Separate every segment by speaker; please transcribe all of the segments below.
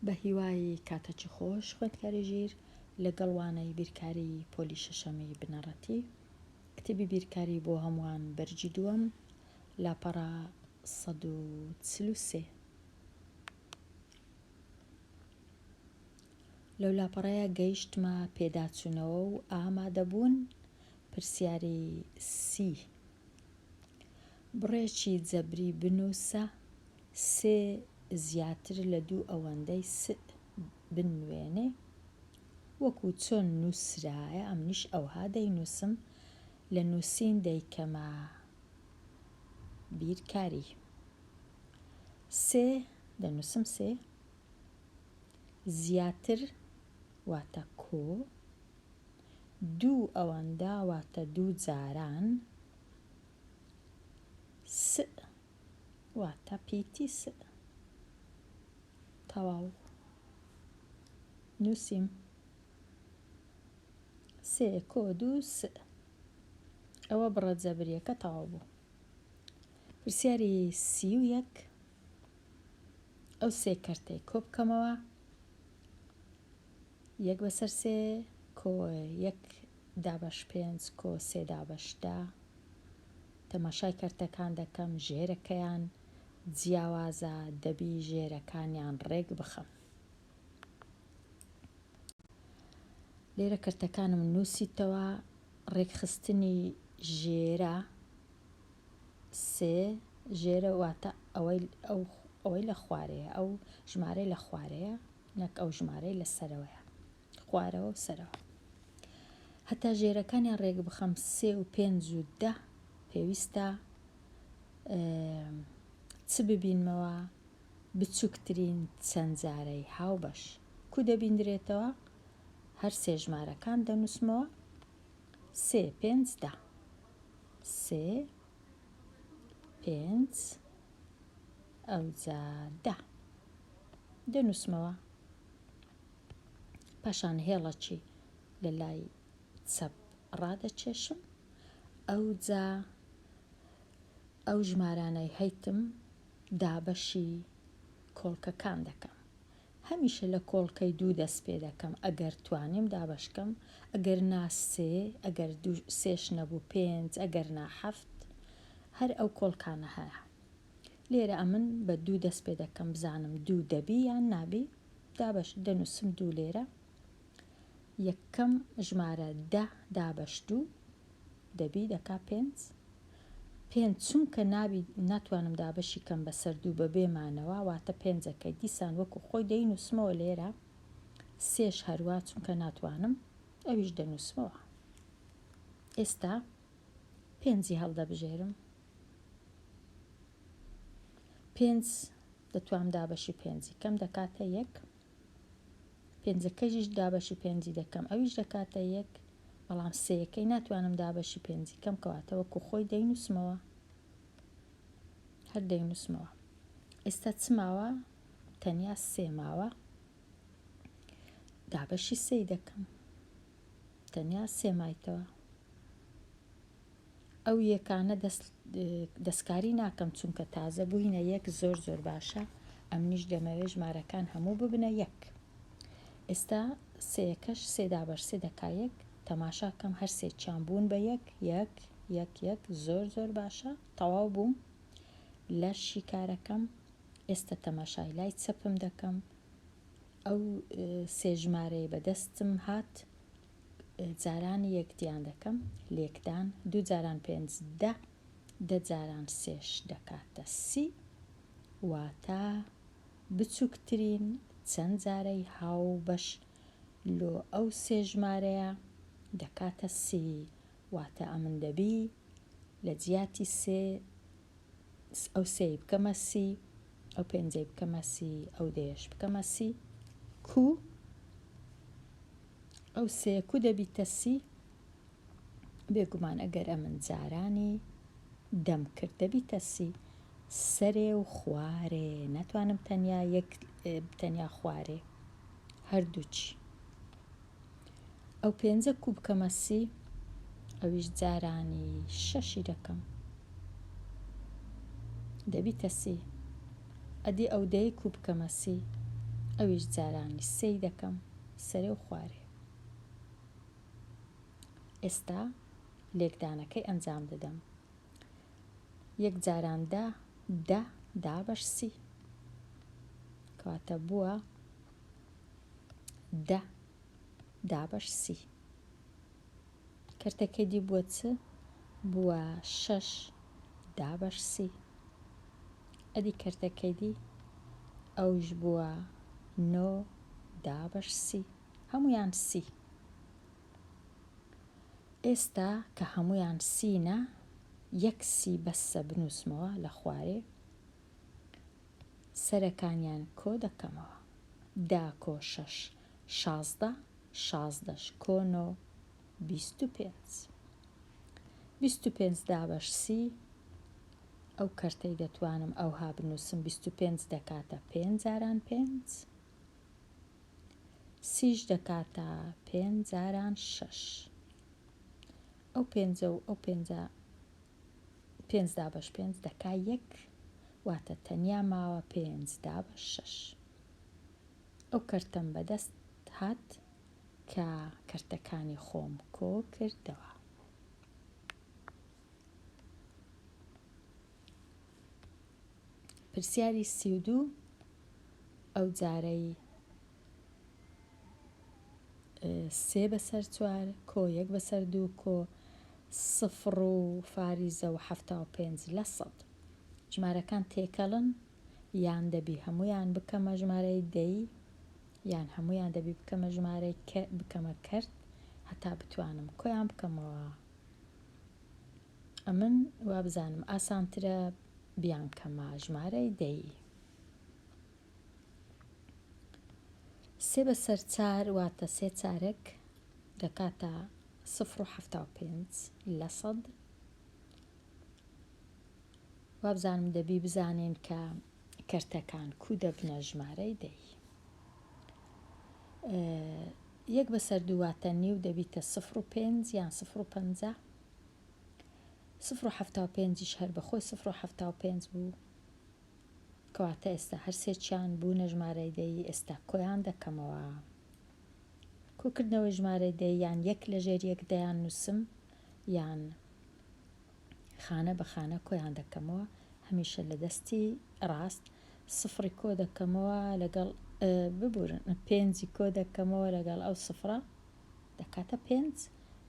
Speaker 1: بە هیوای کاتەکی خۆش خوێندکاری ژیر لەگەڵ وانەی بیرکاری پۆلی شەشەمی بنەڕەتی کتێبی بیرکاری بۆ هەمووان بەرگی دووەم لاپەڕە 143. لەو لاپەڕەیە گەیشتمە پێداچوونەوە و ئامادەبوون پرسیاری سی. بڕێکی جەبری بنووسە سێ زیاتر لە دوو ئەوەندەی سئ بنوێنێ وەکو چۆن نووسرایە ئەمنیش ئەوها دەینووسم لە نووسین دەیکەمە بیرکاری سێ دەنووسم سێ زیاتر واتە کۆ دوو ئەوەندە واتە دوو جاران سئ واتە پیتی سئ. تەواو نووسیم. سێ کۆ دوو سئ. ئەوە بڕە جەبریەکە تەواو بوو. پرسیاری 31 ئەو سێ کەرتەی کۆ بکەمەوە یەک بەسەر سێ کۆ یەک دابەش پێنج کۆ سێ دابەش دە تەماشای کەرتەکان دەکەم ژێرەکەیان جیاوازە دەبی ژێرەکانیان ڕێک بخەم. لێرە کەرتەکانم نووسیتەوە ڕێکخستنی ژێرە سێ ژێرە واتە ئەوەی ئەو ئەوەی لە خوارەیە ئەو ژمارەی لە خوارەیە نەک ئەو ژمارەی لە سەرەوەیە خوارەوە و سەرەوە هەتا ژێرەکانیان ڕێک بخەم سێ و پێنج و دە پێویستە چ ببینمەوە بچووکترین چەند جارەی هاوبەش کو دەبیندرێتەوە هەر سێ ژمارەکان دەنووسمەوە سێ پێنج دە سێ پێنج ئەوجا دە دەنووسمەوە پاشان هێڵەکی لە لای چەپ ڕادەکێشم ئەوجا ئەو ژمارانەی هەیتم دابەشی کۆڵکەکان دەکەم هەمیشە لە کۆڵکەی دوو دەست پێ دەکەم ئەگەر توانیم دابەشکەم ئەگەر نا سێ ئەگەر دوو سێش نەبوو پێنج ئەگەر نا حەفت هەر ئەو کۆڵکانە هەیە لێرە ئەمن بە دوو دەست پێ دەکەم بزانم دوو دەبی یان نابی دابەش دەنووسم دوو لێرە یەکەم ژمارە دە دابەش دوو دەبی دەکا پێنج پێنج چونکە نابی ناتوانم دابەشی کەم بەسەر دوو بەبێ مانەوە واتە پێنجەکەی دیسان وەکو خۆی دەینووسمەوە لێرە سێش هەروا چونکە ناتوانم ئەویش دەنووسمەوە ئێستا پێنجی هەڵدەبژێرم پێنج دەتوام دابەشی پێنجی کەم دەکاتە یەک پێنجەکەیش دابەشی پێنجی دەکەم ئەویش دەکاتە یەک بەڵام سێیەکەی ناتوانم دابەشی پێنجی کەم کەواتە وەکو خۆی دەینووسمەوە هەر دەینووسمەوە ئێستا چ ماوە تەنیا سێ ماوە دابەشی سێی دەکەم تەنیا سێ مایتەوە ئەو یەکانە دەست دەستکاری ناکەم چونکە تازە بووینە یەک زۆر زۆر باشە ئەمنیش دەمەوێ ژمارەکان هەموو ببنە یەک ئێستا سێیەکەش سێ دابەش سێ دەکا یەک تەماشا کەم هەر سێکیان بوون بە یەک یەک یەک یەک زۆر زۆر باشە تەواو بووم لە شیکارەکەم ئێستا تەماشای لای چەپم دەکەم ئەو سێ ژمارەی بەدەستم هات جارانی یەکدیان دەکەم، لێکدان، دوو جاران پێنج دە، دە جاران سێش دەکاتە سی، واتە بچووکترین چەند جارەی هاوبەش لۆ ئەو سێ ژمارەیە دەکاتە سی، واتە ئەمن دەبی لە جیاتی سێ ئەو سێی بکەمە سی، ئەو پێنجەی بکەمە سی، ئەو دەیەش بکەمە سی، کو ئەو سێ کو دەبیتە سی؟ بێگومان ئەگەر ئەمن جارانی دەم کرد دەبیتە سی، سەرێ و خوارێ ناتوانم تەنیا یەک تەنیا خوارێ هەردووکی. ئەو پێنجە کو بکەمە سی ئەویش جارانی شەشی دەکەم دەبیتە سی ئەدی ئەو دەی کو بکەمە سی. ئەویش جارانی سێی دەکەم سەرێ و خوارێ. ئێستا لێکدانەکەی ئەنجام دەدەم. یەک جاران دە، دە دابەش سی. کەواتە بووە دە دابەش سی. کەرتەکەی دی بووە چ؟ بووە شەش دابەش سی. ئەدی کەرتەکەی دی؟ ئەوش بووە نۆ دابەش سی. هەموویان سی. ئێستا کە هەموویان سینە، یەک سی بەسە بنووسمەوە لە خوارێ. سەرەکانیان کۆ دەکەمەوە. دە کۆ شەش، 16، شازدەش کۆ نۆ، 25. 25 دابەش سی، ئەو کەرتەی دەتوانم ئەوها بنووسم 25 دەکاتە پێنج جاران پێنج. سیش دەکاتە پێنج جاران شەش. ئەو پێنجە و ئەو پێنجە پێنج دابەش پێنج دەکا یەک، واتە تەنیا ماوە پێنج دابەش شەش. ئەو کەرتەم بەدەست هات کە کەرتەکانی خۆم کۆ کردەوە. پرسیاری 32 ئەو جارەی سێ بەسەر چوار کۆ یەک بەسەر دوو کۆ سفڕ و فاریزە و 75 لە سەد. ژمارەکان تێکەڵن یان دەبی هەموویان بکەمە ژمارەی دەی یان هەموویان دەبی بکەمە ژمارەی بکەمە کەرت هەتا بتوانم کۆیان بکەمەوە. ئەمن وابزانم ئاسانترە بیانکەمە ژمارەی دەی. سێ بەسەر چار واتە سێ چارەک دەکاتە سفر و 75 لە سەد. وابزانم دەبی بزانین کە کەرتەکان کو دەبنە ژمارەی دەی. یەک بەسەر دوو واتە نیو دەبیتە سفر و پێنج یان سفر و پەنجا. سفر و حەفتا و پێنجیش هەر بەخۆی سفر و حەفتا و پێنج بوو. کەواتە ئێستا هەر سێکیان بوونە ژمارەی دەیی، ئێستا کۆیان دەکەمەوە. کۆکردنەوەی ژمارەی دەیی یان یەک لەژێر یەک دەیان نووسم یان خانە بە خانە کۆیان دەکەمەوە. هەمیشە لە دەستی ڕاست سفری کۆ دەکەمەوە لەگەڵ ببورن پێنجی کۆ دەکەمەوە لەگەڵ ئەو سفرە دەکاتە پێنج،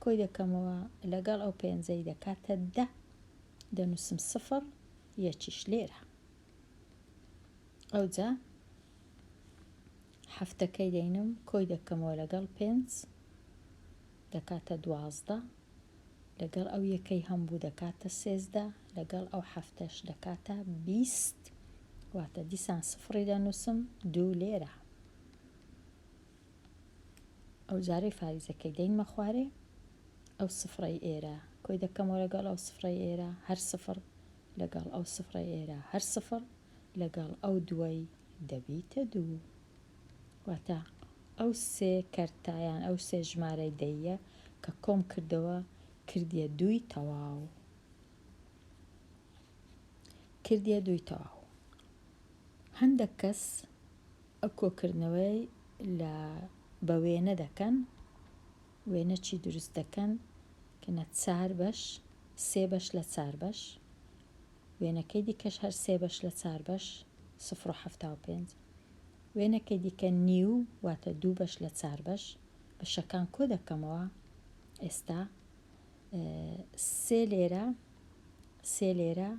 Speaker 1: کۆی دەکەمەوە لەگەڵ ئەو پێنجەی دەکاتە دە، دەنووسم سفر یەکیش لێرە. ئەوجا حەفتەکەی دەینم کۆی دەکەمەوە لەگەڵ پێنج دەکاتە 12، لەگەڵ ئەو یەکەی هەمبوو دەکاتە 13، لەگەڵ ئەو حەفتەش دەکاتە 20، واتە دیسان سفڕی دەنووسم دوو لێرە. ئەو جارەی فاریزەکەی دەینمە خوارێ ئەو سفرەی ئێرە کۆی دەکەمەوە لەگەڵ ئەو سفرەی ئێرە هەر سفر لەگەڵ ئەو سفرەی ئێرە هەر سفر لەگەڵ ئەو دووەی دەبیتە دوو. واتە ئەو سێ کەرتە یان ئەو سێ ژمارەی دەییە کە کۆم کردەوە کردیە دووی تەواو. کردیە دووی تەواو. هەندەک کەس ئەو کۆکردنەوەی لە بە وێنە دەکەن، وێنە چی دروست دەکەن کە چار بەش، سێ بەش لە چار بەش، وێنەکەی دیکەش هەر سێ بەش لە چار بەش، سفر و 75، وێنەکەی دیکە نیو واتە دوو بەش لە چار بەش، بەشەکان کۆ دەکەمەوە. ئێستا سێ لێرە، سێ لێرە،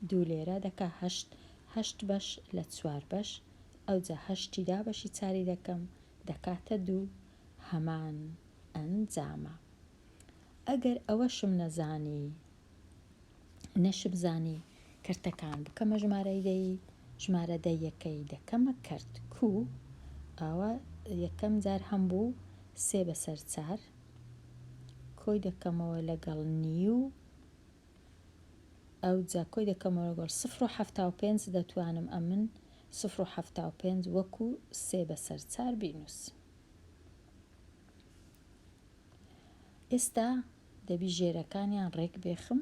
Speaker 1: دوو لێرە دەکا هەشت، هەشت بەش لە چوار بەش، ئەوجا هەشتی دابەشی چاری دەکەم دەکاتە دوو، هەمان ئەنجامە. ئەگەر ئەوەشم نەزانی، نەشم زانی کەرتەکان بکەمە ژمارەی دەیی، ژمارە دەییەکەی دەکەمە کەرت کوو، ئاوا یەکەم جار هەم بوو سێ بەسەر چار کۆی دەکەمەوە لەگەڵ نیو، ئەوجا کۆی دەکەمەوە لەگەڵ سفر و 75، دەتوانم ئەمن سفر و 75 وەکو سێ بەسەر چار بینووسم. ئێستا دەبی ژێرەکانیان ڕێک بێخم،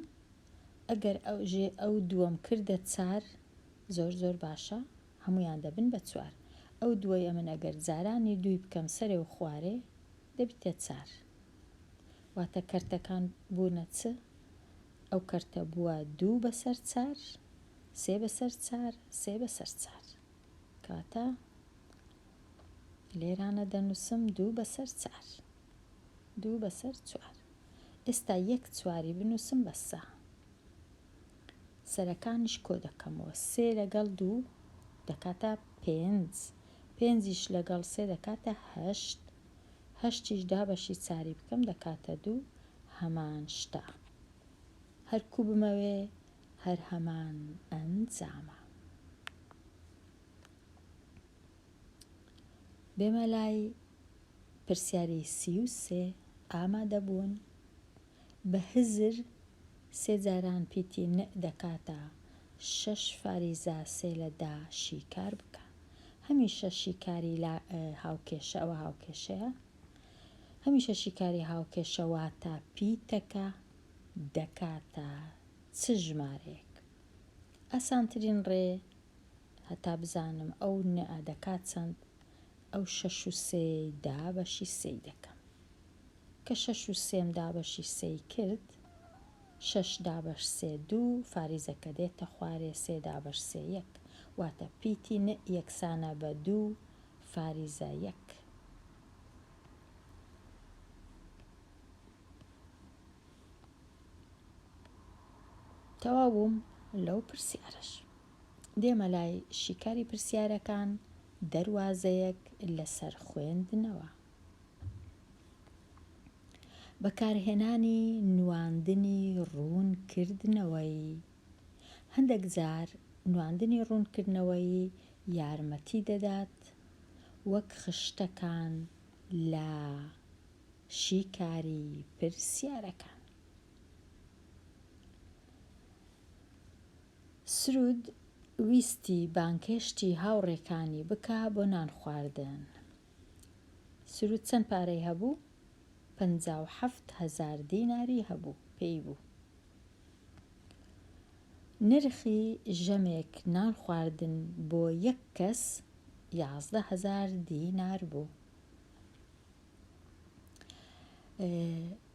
Speaker 1: ئەگەر ئەو ژێ ئەو دووەم کردە چار زۆر زۆر باشە هەموویان دەبن بە چوار. ئەو دووەی ئەمن ئەگەر جارانی دووی بکەم سەرێ و خوارێ دەبیتە چار. واتە کەرتەکان بوونە چ؟ ئەو کەرتە بووە دوو بەسەر چار، سێ بەسەر چار، سێ بەسەر چار. کەواتە لێرانە دەنووسم دوو بەسەر چار. دوو بەسەر چوار. ئێستا یەک چواری بنووسم بەسە. سەرەکانیش کۆ دەکەمەوە. سێ لەگەڵ دوو دەکاتە پێنج. پێنجیش لەگەڵ سێ دەکاتە هەشت. هەشتیش دابەشی چاری بکەم دەکاتە دوو هەمان شتە. هەر کو بمەوێ هەر هەمان ئەنجامە. بێمە لای پرسیاری 33 ئامادەبوون بە هزر سێ جاران پیتی ن دەکاتە شەش فاریزا سێ لە دا شیکار بکە. هەمیشە شیکاری لا هاوکێشە ئەوە هاوکێشەیە هەمیشە شیکاری هاوکێشە واتە پیتەکە دەکاتە چ ژمارەیەک؟ ئاسانترین ڕێ هەتا بزانم ئەو ن ە دەکات چەند ئەو شەش و سێیەی دابەشی سێی دەکەم. کە شەش و سێم دابەشی سێی کرد، شەش دابەش سێ دوو، فاریزەکە دێتە خوارێ سێ دابەش سێ یەک. واتە پیتی ن یەکسانە بە دوو فاریزە یەک. تەواو بووم لەو پرسیارەش. دێمە لای شیکاری پرسیارەکان دەروازەیەک لەسەر خوێندنەوە. بەکارهێنانی نواندنی ڕوونکردنەوەی، هەندێک جار نواندنی ڕوونکردنەوەیی یارمەتی دەدات وەک خشتەکان لە شیکاری پرسیارەکان. سرود ویستی بانگهێشتی هاوڕێکانی بکا بۆ نانخواردن. سرود چەند پارەی هەبوو؟ 57 هەزار دیناری هەبوو، پێی بوو. نرخی ژەمێک نان خواردن بۆ یەک کەس 11 هەزار دینار بوو.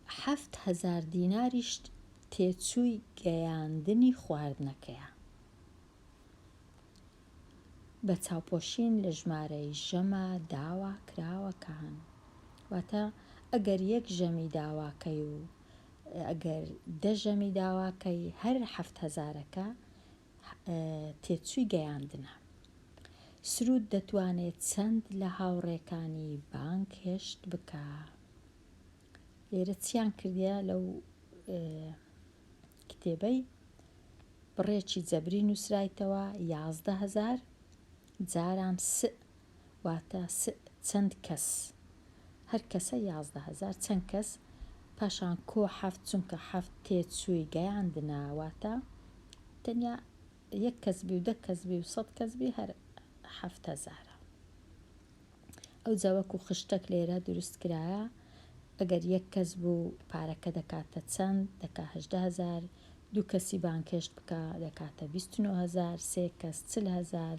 Speaker 1: 7000 دیناریش تێچووی گەیاندنی خواردنەکەیە. بە چاوپۆشین لە ژمارەی ژەمە داواکراوەکان. واتە ئەگەر یەک ژەمی داواکەی و ئەگەر دە ژەمی داواکەی هەر حەفت هەزارەکە تێچووی گەیاندنە. سرود دەتوانێت چەند لە هاوڕێکانی بانگهێشت بکا؟ لێرە چیان کردیە لەو کتێبەی بڕێکی جەبری نووسرایتەوە 11 هەزار جاران س واتە س چەند کەس هەر کەسە 11 هەزار چەند کەس پاشان کۆ حەفت چونکە حەفت تێچووی گەیاندنە واتە تەنیا یەک کەس بی و دە کەس بی و سەد کەس بی هەر حەفت هەزارە. ئەوجا وەکو خشتەک لێرە دروست کرایە ئەگەر یەک کەس بوو پارەکە دەکاتە چەند دەکا 18 هەزار دوو کەسی بانگهێشت بکا دەکاتە 29 هەزار سێ کەس 40 هەزار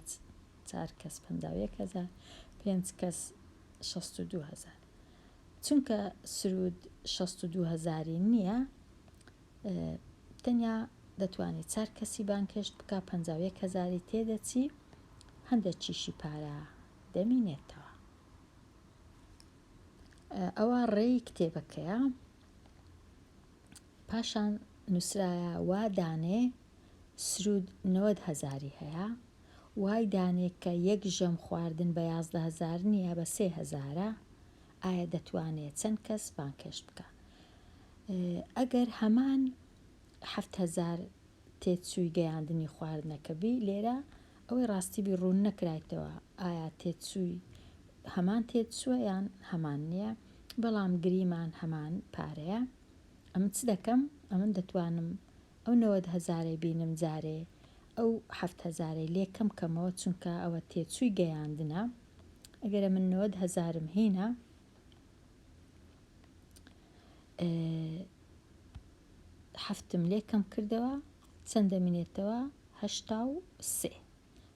Speaker 1: چار کەس 51 هەزار پێنج کەس 62 هەزار چونکە سرود 62 هەزاری نییە تەنیا دەتوانێت چار کەسی بانگهێشت بکا 51 هەزاری تێدەچی هەندێکیشی پارە دەمینێتەوە. ئەوە ڕێی کتێبەکەیە. پاشان نووسرایە وا دانێ سرود 90 هەزاری هەیە وای دانێ کە یەک ژەم خواردن بە 11 هەزار نییە بە سێ هەزارە ئایا دەتوانێ چەند کەس بانگهێشت بکا ئەگەر هەمان 7000 تێچووی گەیاندنی خواردنەکە بی لێرە ئەوەی ڕاستی بی ڕوون نەکرایتەوە ئایا تێچووی هەمان تێچووە یان هەمان نییە بەڵام گریمان هەمان پارەیە ئەمن چ دەکەم ئەمن دەتوانم ئەو 90 هەزارەی بینم جارێ ئەو حەفت هەزارەی لێ کەم کەمەوە چونکە ئەوە تێچووی گەیاندنە ئەگەر ئەمن 90 هەزارم هینە حەفتم لێ کەم کردەوە چەند دەمینێتەوە 83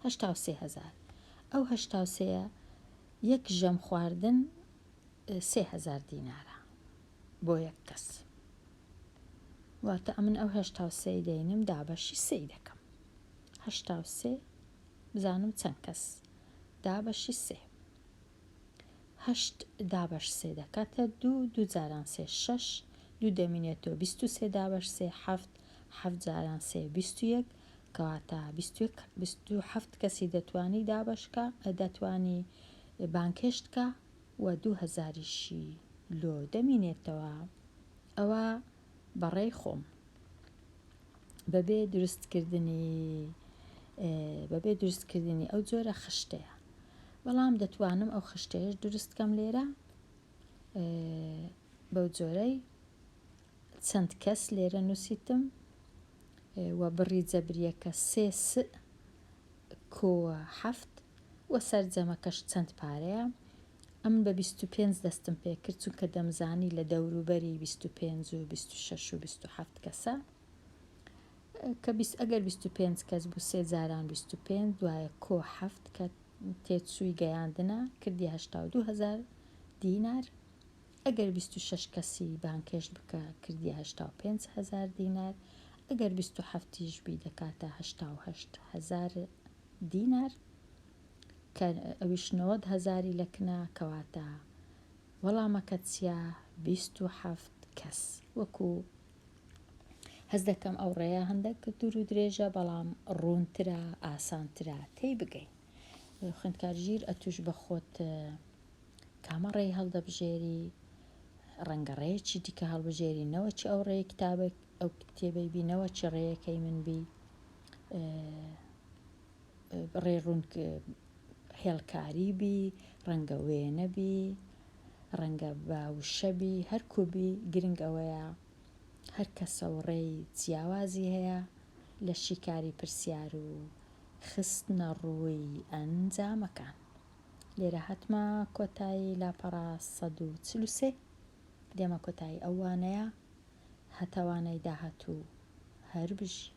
Speaker 1: 83 هەزار ئەو 83ە. یەک ژەم خواردن 3000 دینارە بۆ یەک کەس. واتە ئەمن ئەو 83 دەینم دابەشی سێی دەکەم. 83 بزانم چەند کەس دابەشی سێ. هەشت دابەش سێ دەکاتە دوو، دوو جاران سێ شەش، دوو دەمینێتەوە 23 دابەش سێ حەفت، حەفت جاران سێ 21، کەواتە 21 27 کەسی دەتوانی دابەش کە دەتوانی بانگهێشت کە و دوو هەزاریشی لۆ دەمینێتەوە. ئەوە بەڕێی خۆم بەبێ دروستکردنی بەبێ دروستکردنی ئەو جۆرە خشتەیە. بەڵام دەتوانم ئەو خشتەیەش دروست کەم لێرە بەو جۆرەی چەند کەس لێرە نووسیتم و بڕی جەبریەکە سێ س کۆ حەفت و سەرجەمەکەش چەند پارەیە ئەمن بە 25 دەستم پێکرد چونکە دەمزانی لە دەوروبەری 25 و 26 و 27 کەسە کە بیست ئەگەر 25 کەس بوو سێ جاران 25 دوایە کۆ حەفت کە تێچووی گەیاندنە کردی 82 هەزار دینار ئەگەر 26 کەسی بانگهێشت بکە کردی 85 هەزار دینار ئەگەر 27 یش بی دەکاتە 88 هەزار دینار کە ئەویش 90 هەزاری لە کنە کەواتە وەڵامەکە چیە 27 کەس وەکو هەست دەکەم ئەو ڕێیە هەندێک دوور و درێژە بەڵام ڕوونترە ئاسانترە تێی بگەین. خوێندکار ژیر ئەتوش بە خۆت کامە ڕێی هەڵدەبژێری ڕەنگە ڕێیەکی دیکە هەڵبژێری نەوەکی ئەو ڕێی کتابە ئەو کتێبەی بی نەوەکی ڕێیەکەی من بی ڕێ ڕوون هێڵکاری بی ڕەنگە وێنە بی ڕەنگە بە وشە بی هەر کو بی گرنگ ئەوەیە هەر کەسە و ڕێی جیاوازی هەیە لە شیکاری پرسیار و خستنە ڕووی ئەنجامەکان. لێرە هاتمە کۆتایی لاپەڕە 143 دێمە کۆتایی ئەو وانەیە هەتا وانەی داهاتوو هەر بژی.